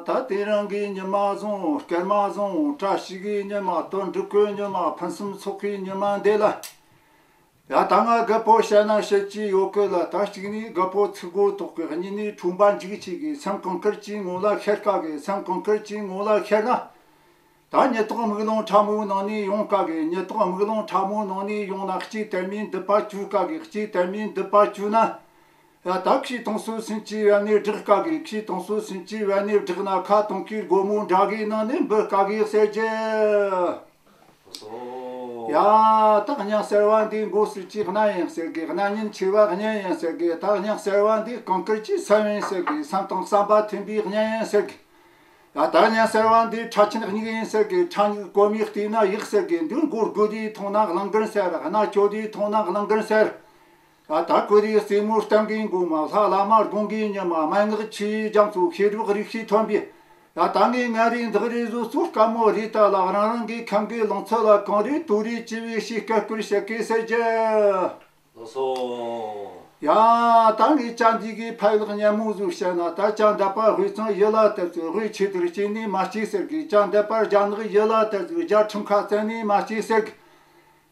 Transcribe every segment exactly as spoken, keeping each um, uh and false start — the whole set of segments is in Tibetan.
ད་དེ་རིང་གི་ཉི་མ་བཟང་སྐར་མ་བཟང་བཀྲ་ཤིས་ཀྱི་ཉི་མ་དོན་འགྲུབ་ཀྱི་ཉི་མ་ཕུན་སུམ་ཚོགས་ཀྱི་ཉི་མ་འདི་ལ། ཡ་ད་ང་རྒད་པོ་བཤད་ན་བཤད་ཀྱི་ཡོད་གི་ལ། ད་གཅིག་ནས་རྒད་པོ་ཚིག་གོ་དོག་གི། གཉིས་ནས་ཁྲོམ་པ་འཇིགས་ཆེ་གི། སེམས་གངས་དཀར་གྱི་ངོ་ལ་ཤར་དཀའ་གི། སེམས་གངས་དཀར་གྱི་ངོ་ལ་ཤར་ན། ད་ཉི་ཐོག་མིག་ལོང་ཁྲ་མོའི་ནང་ནས་ཡོང་དཀའ་གི། ཉི་ཐོག་མིག་ལོང་ཁྲ་མོའི་ནང་ནས་ཡོང་ན། གཅིག་དལ་མོའི་མདུད་པ་གཅོད་དཀའ་གི། གཅིག་དལ་མོའི་མདུད་པ་གཅོད་ན། ཡ་ད་ཁྱི་དུང་སོ་སུན་གྱི་བལ་ནས་བསྒྲག་དཀའ་གི། ཁྱི་དུང་སོ་སུན་གྱི་བལ་ནས་བསྒྲག་ན། ཁ་དུང་གི་སྒོ་མོ་འདྲ་གི་ནང་ནས་འབུད་དཀའ་གི་ཟེར་གྱི། ཡ་ད་སྙན་གསར་བ་འདི་མགོ་སུ་གཅིག་སྣ་ཡིན་ཟེར་གི། སྣ་ཉིན་ཆེ་བ་སྙན་ཡིན་ཟེར་གི། ད་སྙན་གསར་བ་འདི་གངས་དཀར་གྱི་སེམས་ཡིན་ཟེར་གི། སེམས་དང་བསམ་པ་མཐུན་པའི་སྙན་ཡིན་ཟེར་གི། ཡ་ད་སྙན་གསར་བ་འདི་ཁྲ་ཆེན་སྙིགས་ཡིན་ཟེར་གི། ཁྲ་སྙིགས་གོ་མིག་བལྟས་ན་ཡག་ཟེར་གི། འདི་མགོ་དགུ་དེའི་ཐོག་ན་གླང་དཀར་ཟེར། སྣ་བཅོ་དེའི་ཐོག་ན་གླང་དཀར་ཟེར། ཡ་ད་གོ་དེའི་རྩེ་མོ་གཏམ་གི་མགོ་མ། ལྷ་བླ་མ་དགོངས་གི་ཉི་མ། མན་ངག་ཆོས་རྒྱ་མཚོ། ཤེས་རབ་རིག་ཤེས་ཐོན་པའི། ཡ་ད་ངས་ང་རེ་འདག་རེ་བཟོ་ཚོ་དཀའ་མོ་རེད། ད་ལག་རང་རང་གི་ཁམས་གི་ལང་ཚོ་ལ་གང་རེ་དུ་རེ་ཅི་བའི་ཞིག་སྐད་སྐུར་བྱེད་གི་ཟེར་གྱི། ལགས་སོ། ཡ་ད་ངས་ཅ་འདི་གི་ཕ་ཡུལ་སྙན་མོ་ཟིག་བཤད་ན། ད་ཅ་འདི་པ་དབུས་གཙང་ཡུལ་ལ་དེ་ཚོས་དབུས་ཆེ་དུར་སྐྱེས་ནས་མ་སྐྱེས་ཟེར་གི། ཅ་འདི་པ་རྒྱ་ནག་ཡུལ་ལ་དེ་ཚོས་རྒྱ་ཁྲིམས་ཁ་བཙན་ནས་མ་སྐྱེས་ཟེར་གི།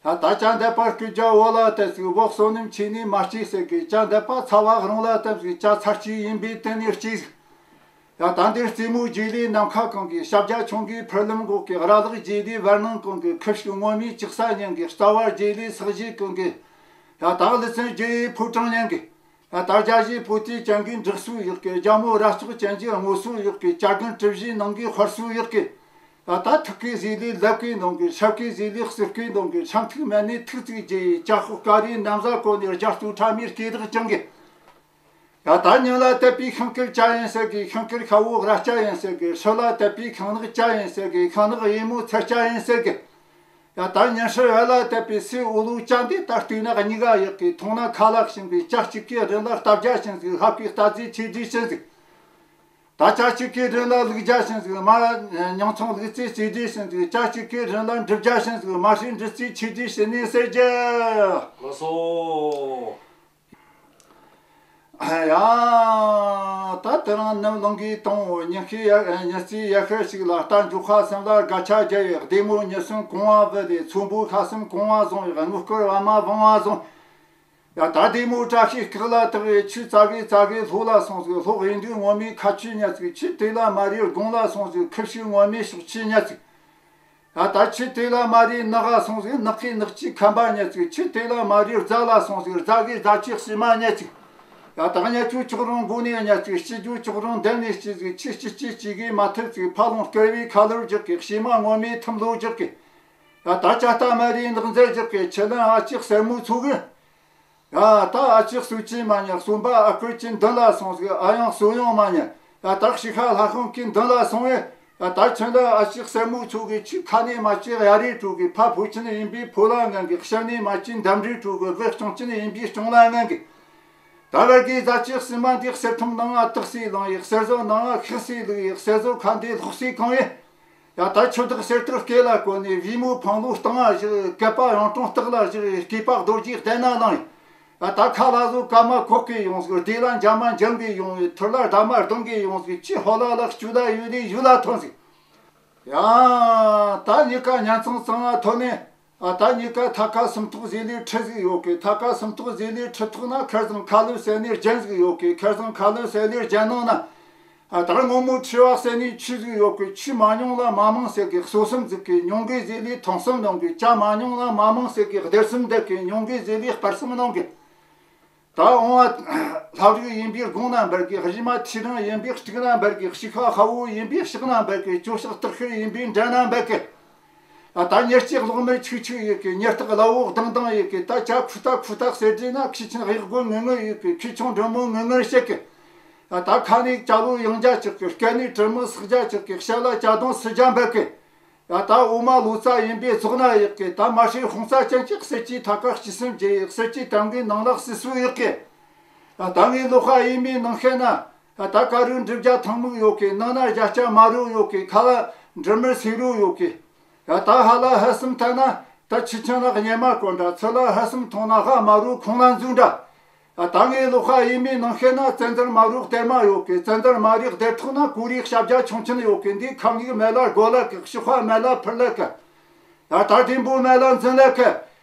ད་ད་ཅ་འདི་པ་སྐུ་རྒྱ་བོད་ལ་དེ་ཚོས་བོད་བསོད་ནམས་ཆེ་ནས་མ་སྐྱེས་ཟེར་གི། ཅ་འདི་པ་ཚ་བ་རང་ལ་དེ་ཚོས་ཅ་ཚ་སྐྱེས་ཡིན་པའི་དེ་ནས་སྐྱེས་ཟིག། ཡ་ད་འདིར་རྩེ་མོ་རྗེ་ལས་ནམ་མཁའ་གང་གི། ཞབས་རྒྱ་ཆུང་གི་ཕུར་ལམ་འགོག་གི། ར་ལག་རྗེ་ལས་བར་སྣང་གང་གི། ཁུ་བྱུག་ངོ་མའི་ལྕགས་ས་ཉན་གི། རྩ་བ་རྗེ་ལས་ས་གཞི་གང་གི། ཡ་ད་ཀླུ་བཙན་རྗེ་ཡི་ཕོ་བྲང་ཉན་གི། ཡ་ད་རྒྱ་བཞིའི་པོ་ཏི་ཅན་གི་འབྲུག་སུ་ཡག་གི། རྒྱ་མོ་ར་ཅོག་ཅན་གྱི་དངོས་སུ་ཡག་གི། ཅ་རྒན་གྲུ་བཞིའི་ནང་གི་དཔར་སུ་ཡག་གི། ཡ་ད་ཐུགས་ཀའི་ཟས་ལས་ལབ་ཀའི་ནང་གི། ཤབ་ཀའི་ཟས་ལས་གསུར་གའི་ནང་གི། ཆམ་ཐིགས་མལ་ནས་ཐུག་ཚིག་རྗེ་ཡི། ཅ་ཧོ་ཀ་རི་ནམ་བཟའ་གོ་ནས་རྒྱ་སྟོད་ཁྲ་མོའི་སྐེ་རགས་བཅིངས་གི། ཡ་ད་སྙིང་ལ་དད་པའི་ཤིང་དཀར་ཅ་ཡིན་ཟེར་གི། ཤིང་དཀར་ཤ་བོ་ར་ཅ་ཡིན་ཟེར་གི། སྲི་ལ་དད་པའི་ཤིང་ནག་ཅ་ཡིན་ཟེར་གི། ཤིང་ནག་གཡས་མོ་ཚེར་ཅ་ཡིན་ཟེར་གི། ཡ་ད་ཉིན་སྲིབ་བལ་ལ་དད་པའི་སེ་འོ་ལོ་ཅ་འདི། ད་བལྟས་ན་གཉིས་ཀ་ཡག་གི། མཐོང་ན་ཁ་ལག་ཞིམ་པའི། ཅ་གཅིག་གི་རིན་ལ་རྟ་བརྒྱ་ཞིམ་ཟིག། ལྷ་པའི་རྟ་རྫས་ཆེ་རྫས་ཞིམ་ཟིག། ད་ཅ་གཅིག་གི་རིན་ལ་ལུག་བརྒྱ་ཞིམ་ཟིག། མ་ཉང་ཚང་ལུག་རྫས་ཆེ་རྫས་ཞིམ་ཟིག། ཅ་གཅིག་གི་རིན་ལ་འབྲི་བརྒྱ་ཞིམ་ཟིག། མ་སྲིན་འབྲི་རྩིས་ཆེ་རྫས་ཞིམ་ནི་ཟེར་གྱི། ལགས་སོ། ཡ། ད་དེ་རིང་ནུབ་ལུང་གི་དང་པོ་ཉི་ཤུའི་ཡ་ཉི་རྩིས་ཡ་ཤུལ་ཞིག་ལ། རྟ་མགྱོགས་ཁ་གསུམ་ལ་སྒ་ཆས་རྒྱབ་ཡོད། བདེ་མོ་ཉི་གསུམ་གོང་བ་བུད་དེ། ཚོན་པོ་ཁ་གསུམ་གོང་བ་བཟུང་ཡོད། དངུལ་སྐོར་བ་མ་བང་བ་བཟུང་། ཡ་ད་བདེ་མོ་བཀྲ་ཤིས་སྐེག་ལ་བཏགས་ཡོད། ཆུ་ཙག་གེ་ཙག་གེ་ལྷོ་ལ་སོང་ཟིག། ལྷོ་གཡུ་འབྲུག་ངོ་མའི་ཁ་ཆུ་ཉལ་ཟིག། ཆུ་དེ་ལ་མ་རེད་དགུང་ལ་སོང་ཟིག། ཁུ་བྱུག་ངོ་མའི་ཕྱོགས་ཆུ་ཉལ་ཟིག། ཡ་ད་ཆུ་དེ་ལ་མ་རེད་ནགས་ལ་སོང་ཟིག། ནགས་ཀྱི་ནགས་ཀྱི་ཁམས་པ་ཉལ་ཟིག། ཆུ་དེ་ལ་མ་རེད་རྫ་ལ་སོང་ཟིག། རྫ་གི་རྫ་ཆུ་བྱེ་མ་ཉལ་ཟིག། ཡ་ད་ཉལ་ཆུ་ཆོག་རུང་མགོ་ནས་ཉལ་ཟིག། སྐྱིད་རྒྱུ་ཆོག་རུང་མདུན་ནས་སྐྱིད་ཟིག། ཆུ་སྐྱིད་སྐྱིད་སྐྱིད་གིས་མ་ཐུབ་ཟིག། ཕ་ལོང་དཀར་བའི་ཁ་ལོར་རྒྱག་གི། བྱེ་མ་ངོ་མའི་ཐུམ་ལོ་རྒྱག་གི། ཡ་ད་ཅ་རྟ་མ་རེད་ནགས་འཛེར་རྒྱག་གི། ཁྱི་ལན་ཨ་ཅག་སེར་མོ་ཚོ་གི། ཡ་ད་ཨ་ཅག་གསོད་ཀྱིས་མ་ཉལ། གསོན་པ་ཨ་ཁུ་གྱི་མདུན་ལ་སོང་ཟིག། ཨ་ཡང་གསོད་ཡང་མ་ཉལ། ཡ་ད་ཤི་ཁ་ལྷ་ཁང་གི་མདུན་ལ་སོང་བས། ཡ་ད་ཁྱོད་ལ་ཨ་ཅག་སེར་མོ་ཚོ་གི་ཆུ་ཁ་ནས་མ་ཅིག་ཡ་རེ་དྲུག་གི། ཕ་ཕོ་ཅན་ཡིན་པའི་ཕོ་ལ་ངན་གི། ཤ་ནས་མ་ཅིག་འདམ་རེ་དྲུག་གི། བུ་སྐྱོང་ཅན་ཡིན་པའི་སྐྱོང་ལ་ངན་གི། ད་བར་གི་རྫ་ཆུ་བྱེ་མ་འདི་གསེར་ཐུམ་ནང་ང་བཏགས་སེ་ལངས་ཡི། གསེར་བཟོ་ནང་ང་ཤག་སེ་བླུགས་ཡི། གསེར་བཟོ་ཁ་འདི་ལྷོག་སེ་གང་ཡི། ཡ་ད་ཆུ་བདག་གསེར་ཐག་སྐེ་ལ་གོན་ནས། བི་མོ་འཕང་ལོ་སྟེང་ང་བཞག། སྐེད་པ་གཡུང་དྲུང་སྟག་ལ་བཞག། སྐེད་པ་རྡོ་རྗེ་གདན་ན་ལངས། ཡ་ད་ཁ་ལ་བཟོ་སྐར་མ་གོག་གི་ཡོང་ཟིག། སྡེ་ལ་འཇབ་མ་འཇང་གི་ཡོང་བས། ཐུར་ལ་སྒྲ་མ་སྒྲེང་གི་ཡོང་ཟིག། ཆུ་ཧོ་ལ་ལག་བཅུ་ལ་ཡུལ་ལས་ཡུལ་ལ་ཐོན་ཟིག། ཡ་ད་གཉིས་ཀ་ཉ་ཚང་ཚང་ང་ཐོན་ནས། ཨ་ད་གཉིས་ཀ་ཐ་ཀ་སུམ་ཐོག་ཟེ་ལེ་ཁྲི་ཟིག་ཡོད་གི། ཐ་ཀ་སུམ་ཐོག་ཟེ་ལེ་ཁྲི་ཐོག་ན་ཁར་ཟང་ཁ་ལོ་ཟེར་ནས་རྒྱན་ཟིག་ཡོད་གི། ཁར་ཟང་ཁ་ལོ་ཟེར་ལེ་རྒྱན་ནང་ན། ཨ་ད་སྔོན་མོ་ཁྲི་བ་ཟེར་ནས་ཆུ་ཟིག་ཡོད་གི། ཆུ་མ་མྱོང་ལ་མ་མང་ཟེར་གི། ཟོག་གསུམ་ཟིག་གི། ཉུང་གི་ཟེ་ལེ་ཐང་གསུམ་ནང་གི། ཇ་མ་མྱོང་ལ་མ་མང་ཟེར་གི། སྡེར་གསུམ་འདེབས་གི། ཉུང་གི་ཟེ་ལེ་སྤར་གསུམ་ནང་གི། ད་འོང་བ་ལྷ་རིགས་ཡིན་པའི་དགུང་ན་འབར་གི། གཞི་མ་ཐེའུ་རང་ཡིན་པའི་དཀྲུག་ན་འབར་གི། ཕྱི་ཁ་ཤ་བོ་ཡིན་པའི་ཕྱག་ན་འབར་གི། ཇོ་ཤག་སྟག་ཤར་ཡིན་པའི་འགྲམ་ན་འབར་གི། ད་ཉེར་གཅིག་གློག་མེར་ཆུག་ཆུག་ཡོད་གི། ཉེར་སྟག་ལ་འོག་ལྡང་ལྡང་ཡོད་གི། ད་ཇ་ཁུ་ཏ་ཁུ་ཏ་ཟེར་དུས་ན། ཁྱི་ཆེན་གཡག་མགོ་ངུ་ངུ་ཡོད་གི། ཁྱི་ཆུང་འབྲི་མོ་ངུ་ངུར་བཤད་གི། ད་ཁ་ནས་ཇ་ལོ་ཡང་ཇ་ཆག་གི། སྐེ་ནས་དྲི་མ་སག་ཇ་ཆག་གི། ཤ་ལ་ཇ་དོང་སི་ཇ་འབར་གི། ཡ་ད་འོ་མ་ལོ་ཙཱ་ཡིན་པའི་རྫོགས་ན་ཡག་གི། ད་མ་ཧྲི་ཧོང་ཙ་ཅན་གྱི་གསེར་གྱི་ཐ་ཀ་སྤྱི་སེམས་རྒྱས་ཡག། གསེར་གྱི་དམ་གི་ནང་ལག་སི་སུ་ཡག་གི། ཡ་ད་ངའི་ལོ་ཁ་ཡིན་མིན་ནང་ཤེས་ན། ཡ་ད་ཀ་རུ་འབྲི་བརྒྱ་ཐང་མུག་ཡོད་གི། ནང་ན་བརྒྱ་ཆ་མ་རུ་ཡོད་གི། ཁ་ལ་འབྲི་མར་སི་རུ་ཡོད་གི། ཡ་ད་ཧ་ལ་ཧ་སུམ་ཐ་ན། ད་ཆུ་ཆེན་ལ་གཉེར་མ་དཀོན་འདྲ། ཚུར་ལ་ཧ་སུམ་ཐོང་ན་ཧ་མ་རུ་ཁོང་ལ་འཛུལ་འདྲ། ད་ངའི་ལོག་ཤ་ཡིན་མིན་ནང་ཤེད་ན་བཙན་འཛུལ་མ་རུ་གཏེར་མ་ཡོད་གི། བཙན་འཛུལ་མ་རིག་སྡེར་ཐོག་ན་གུ་རིག་ཤ་བརྒྱ་ཆུང་ཆུང་ཡོད་གི། འདི་ཁ་ངིག་མེ་ལ་སྒོ་ལ་གི། གཤོག་པ་མེ་ལ་འཕུར་ལ་གི། ཡ་ད་དེ་འབུ་མེ་ལ་འཛིན་ལ་གི།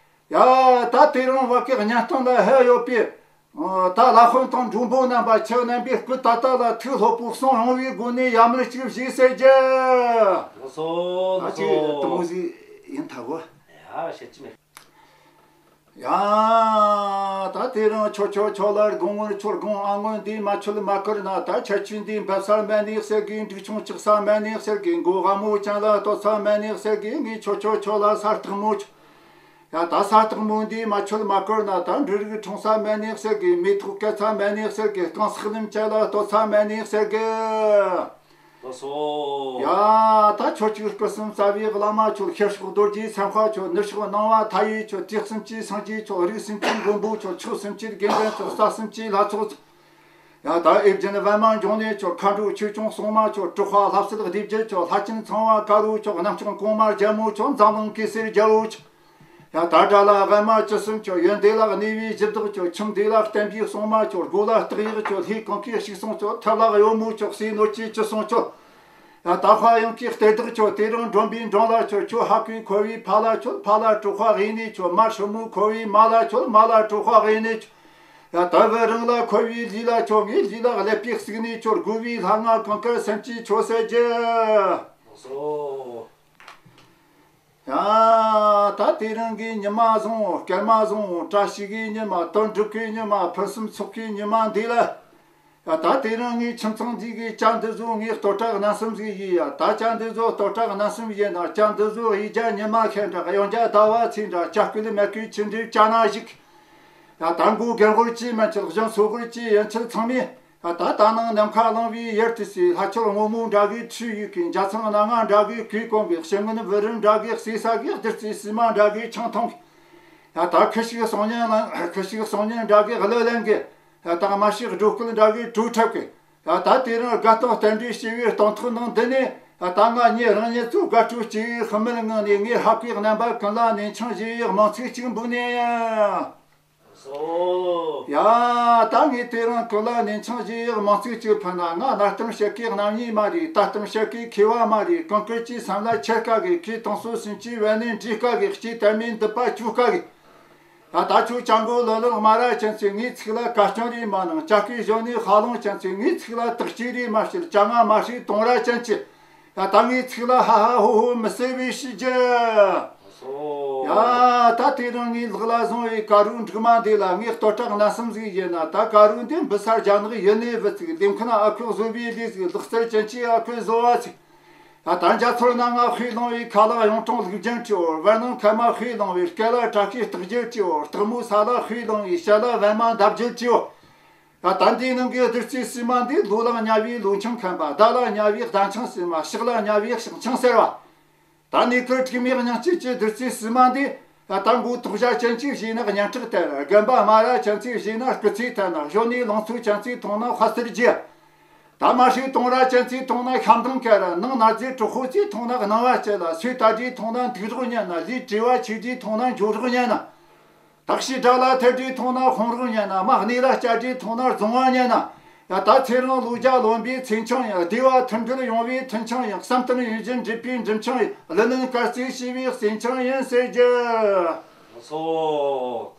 ཡ་ད་དེ་རིང་བ་གི་གཉའ་སྟོན་ལ་ཧེ་ཡོད་པའི། ད་ལ་དཔོན་དང་འབྲུག་འབུ་རྣམ་པ་ཁྱེད་རྣམ་པའི་སྐུ་ད་ལྟ་ལ་ཐུགས་ལྷོད་པོ་གསུང་རིང་བའི་སྒོ་ནས་ཡ་མུར་གཅིག་བཞེས་ཟེར་རྒྱུ། ལགས་སོ། ད་ལགས་ཅི་སོ། དུ་མོ་ཟིག་ཡིན་ཐ་གོ། ཡ་བཤད་ཀྱི་མེད། ཡ། ད་དེ་རིང་ཁྱོད་ཁྱོད་ཁྱོད་ལ་དགོང་མོར་ཁྱོད་དགོང་ཨ་སྔོན་འདི་མ་ཁྱོད་མ་བསྐུར་ན། ད་ཁྱད་ཆོས་འདི་འབབ་ས་མེད་ནས་ཟེར་གི། འབྲུག་ཆུང་ལྕགས་ས་མེད་ནས་ཟེར་གི། མགོ་དབང་མོ་ཅན་ལ་གཏོད་ས་མེད་ནས་ཟེར་གི། ངས་ཁྱོད་ཁྱོད་ཁྱོད་ལ་ས་སྟག་མོ་ཆོ། ཡ་ད་ས་སྟག་མོ་འདི་མ་ཁྱོད་མ་བསྐུར་ན། ད་འབྲུ་རིགས་འཁྲུངས་ས་མེད་ནས་ཟེར་གི། མེ་ཏོག་སྐྱེ་ས་མེད་ནས་ཟེར་གི། རྐང་སག་ལམ་ཅན་ལ་གཏོད་ས་མེད་ནས་ཟེར་གི། ལགས་སོ། ཡ་ད་ཁྱོད་ཅིག་སྐུ་གསུམ་རྩ་བའི་བླ་མ་ཁྱོད། ཤར་ཕྱོགས་རྡོ་རྗེ་སེམས་དཔའ་ཁྱོད། ནུབ་ཕྱོགས་སྣང་བ་མཐའ་ཡས་ཁྱོད། དུས་གསུམ་གྱི་སངས་རྒྱས་ཁྱོད། རིགས་གསུམ་གྱི་མགོན་པོ་ཁྱོད། ཕྱོགས་གསུམ་གྱི་དགེ་འདུན་ཁྱོད། ས་གསུམ་གྱི་ལྷ་ཚོགས་ཁྱོད། ཡ་ད་ཨེ་བརྒྱན་པདྨ་འབྱུང་གནས་ཁྱོད། མཁའ་འགྲོ་ཆོས་སྐྱོང་སྲུང་མ་ཁྱོད། གྲགས་པ་ལྷ་སྲས་སྡེ་བརྒྱད་ཁྱོད། ལྷ་ཆེན་ཚངས་པ་དཀར་པོ་ཁྱོད། གནམ་སྐྱོང་གོང་མ་རྒྱལ་མོ་ཁྱོད། འཛམ་གླིང་གེ་སར་རྒྱལ་པོ་ཁྱོད། ཡ་ད་དགྲ་ལྷ་ཝེར་མ་བཅུ་གསུམ་ཁྱོད། ཡོན་ཏན་ལ་གནས་པའི་གཞི་བདག་ཁྱོད། ཁྱིམ་སྡེ་ལ་བརྟེན་པའི་སྲུང་མ་ཁྱོད། སྒོ་ལ་སྟག་གཡག་ཁྱོད། ལྷའི་གང་གའི་གཤེགས་སྲུང་ཁྱོད། ཐབས་ལ་གཡོག་མོ་ཁྱོད། ཟས་ནོར་གྱི་བཅུ་གསུང་ཁྱོད། ཡ་ད་དཔལ་དབྱངས་ཀྱི་གཏེར་བདག་ཁྱོད། དེ་རིང་སྒྲོན་པའི་འགྲོན་ལ་ཁྱོད། ཁྱོད་ཕ་གིར་འཁོར་བའི་ཕ་ལ་ཁྱོད། ཕ་ལ་གྲགས་པ་དབྱེ་གནས་ཁྱོད། མ་ཧྲི་མོ་འཁོར་བའི་མ་ལ་ཁྱོད། མ་ལ་གྲགས་པ་དབྱེ་གནས་ཁྱོད། ཡ་ད་བུ་རང་ལ་འཁོར་བའི་ལུས་ལ་ཁྱོད། ངའི་ལུས་ལ་ཀླད་པའི་གཙུག་ནས་ཁྱོད། དགོས་པའི་ལྷ་ལྔ་གང་དགར་སེམས་ཀྱིས་ཁྱོད་གསལ་རྒྱུ། ལགས་སོ། ཡ་ད་དེ་རིང་གི་ཉི་མ་བཟང་། སྐར་མ་བཟང་། བཀྲ་ཤིས་ཀྱི་ཉི་མ། དོན་འགྲུབ་ཀྱི་ཉི་མ། ཕུན་སུམ་ཚོགས་ཀྱི་ཉི་མ་འདི་ལ། ཡ་ད་དེ་རིང་ངའི་ཁྱིམ་ཚང་འདི་གི་བྱ་འདི་ཚོ་ངའི་བསྟོད་གྲགས་རྣམ་གསུམ་ཟིག་ཡིན། ཡ་ད་བྱ་འདི་ཚོ་བསྟོད་གྲགས་རྣམ་གསུམ་ཡིན་ན། བྱ་འདི་ཚོ་གཡུས་རྒྱ་ཉི་མ་ཤར་འདྲ། གཡང་རྒྱ་ཟླ་བ་ཚེས་འདྲ། བྱ་སྐུད་མེ་སྐུད་ཆུ་འདྲའི་བྱ་ན་ཞིག། ཡ་ད་མགོ་རྒན་ཧོར་གྱི་མན་ཆད། གཞན་སོ་ཧོར་གྱི་ཡན་ཆད་ཚང་མས། ད་ད་ནང་ནམ་མཁའ་གླིང་བའི་ཡུལ་དུ་སའི། ལྷ་ཆོས་སྔོན་མོ་འདྲ་གི་ཁྲུས་ཡོད་གི། འཇའ་ཚོན་སྣ་ལྔ་འདྲ་གི་གོས་གོན་གི། ཞིང་རྔོན་བུ་རམ་འདྲ་གི་ཟས་ཟ་གི། བདུད་རྩི་བསིལ་མ་འདྲ་གི་ཆང་འཐུང་གི། ཡ་ད་ཁུ་བྱུག་གསང་སྙིང་ལ། ཁུ་བྱུག་གསང་སྙིང་འདྲ་གི་གླུ་ལེན་གི། ཡ་ད་མ་ཤི་སྒྲོ་སྐུད་འདྲ་གི་བྲོ་འཁྲབ་གི། ཡ་ད་དེ་རིང་དགའ་སྟོན་རྟེན་འབྲེལ་བྱས་པའི་སྟོང་ཐོག་ནང་འདི་ནས། ཡ་ད་ང་ཉིད་རང་ཉིད་ཚོ་དགའ་སྤྲོ་སྐྱེ་བའི་ཤུལ་མའི་ངང་ནས། ངའི་ཧ་གོའི་རྣམ་པ་ཀུན་ལ་ནན་ཆང་བཞེས་པའི་དམངས་ཚིག་གཅིག་འབུལ་ནས། ཡ། ད་ངས་དེ་རིང་ཀུན་ལ་ནན་ཆང་བཞེས་ཡག་དམངས་ཚིག་ཅིག་ཕུལ་ན། ང་ན་གཏམ་བཤད་གི་རྣམ་གཉིས་མ་རེད། ལྟ་གཏམ་བཤད་གི་མཁས་པ་མ་རེད། གང་དཀར་གྱི་སེམས་ལ་ཁྱེར་དཀའ་གི། ཁོས་དང་སོ་སུན་གྱི་བན་ནས་འདྲིས་དཀའ་གི། སྐྱེས་དར་མའི་མདུད་པ་བཅུག་དཀའ་གི། ཡ་ད་ཁྱོད་ཅ་མགོ་ལོ་ལོན་དམར་ར་ཅན་ཚོས་ངའི་ཚིག་ལ་ཀ་སྐྱོན་རེ་མ་གནང་། ཅ་སྐད་གཞོན་ནུའི་ཧ་ལོང་ཅན་ཚོས་ངའི་ཚིག་ལ་དག་སྐྱེས་རེ་མ་བཤད། ཅ་ང་མ་ཧྲིག་དུང་ར་ཅན་གྱིས། ཡ་ད་ངའི་ཚིག་ལ་ཧ་ཧ་ཧོ་ཧོ་མི་ཟེར་བའི་ཤིས་རྒྱུ། ཡ་ད་དེ་རིང་ངའི་ལག་ལ་བཟུང་བའི་དཀར་རོ་འབྲུག་མ་འདི་ལ། ངས་བསྟོད་གྲགས་རྣམ་གསུམ་ཟིག་ཡིན་ན། ད་དཀར་རོ་འདི་འབུ་སར་རྒྱ་ནག་ཡུལ་ནས་བུད་ཅིག། ལྡེམ་མཁན་ཨ་ཁུ་བཟོ་བའི་ལས་ཟིག། ལག་རྩལ་ཅན་གྱི་ཨ་ཁུ་བཟོ་བ་ཟིག། ཡ་ད་འཇའ་ཚོན་སྣ་ལྔ་ཕུད་ལོང་བའི་ཁ་ལག་གཡུང་དྲུང་ལུག་རྒྱན་བྲིའོ། བར་སྣང་མཁལ་མ་ཕུད་ལོང་བའི་སྐེ་ལ་བྲག་གི་སྟག་རྒྱུད་བྲིའོ། སྟག་མོ་ས་ལ་ཕུད་ལོང་བའི་ཞལ་ལ་པད་མ་འདབ་རྒྱུད་བྲིའོ། ད་ལྟ་འདིའི་ནང་གི་བདུད་རྩི་བསིལ་མ་འདི། ལོ་ལ་དམྱལ་བའི་ལོ་ཆུང་ཁན་པ། ཟླ་ལ་དམྱལ་བའི་ཟླ་ཆུང་སྲིན་མ། ཞག་ལ་དམྱལ་བའི་ཞག་ཆུང་སེར་བ། ད་ནི་ཁོ་དྲུག་མའི་སྙིང་བཅུད་ཀྱི་བདུད་རྩི་བསིལ་མ་འདི། ད་མགོ་ཐོག་བཞག་ཅན་གྱིས་བཞེས་ན་སྙན་གྲགས་དར། རྒན་པ་དམར་ར་ཅན་གྱིས་བཞེས་ན་སྐུ་ཚེ་དར་ན། གཞོན་ནུའི་ལང་ཚོ་ཅན་གྱིས་འཐུང་ན་དཔའ་རྩལ་རྒྱས། ད་མ་ཧྲིག་དུང་ར་ཅན་གྱིས་འཐུང་ན་ཤ་མདངས་དཀར། ནང་ན་རྫས་དྲག་པོ་གྱིས་འཐུང་ན་སྣང་བ་སྐྱིད་ལ། སོས་དལ་གྱིས་འཐུང་ན་སྡིག་རོགས་ཉན་ན། ལས་བྲེལ་བ་ཆེ་གྱིས་འཐུང་ན་འགྱོད་རོགས་ཉན་ན། དག་ཤི་དགྲ་ལ་ཐེབས་དུས་འཐུང་ན་ཕོང་རོགས་ཉན་ན། མ་གནས་ལ་བཅར་དུས་འཐུང་ན་རྫོང་བ་ཉན་ན། ཡ་ད་ཚེ་རིང་ལོ་བརྒྱ་ལོན་པའི་ཚེ་ཆུང་ཡིན། བདེ་བ་མཐུན་སྒྲིལ་ཡོང་བའི་མཐུན་ཆུང་ཡིན། བསམ་དོན་ཡིད་བཞིན་འགྲུབ་པའི་འགྲུབ་ཆུང་ཡིན། ལི་ལོན་དཀར་རྩིས་ཞེས་པའི་གསེར་ཆུང་ཡིན་ཟེར་རྒྱུ། ལགས་སོ།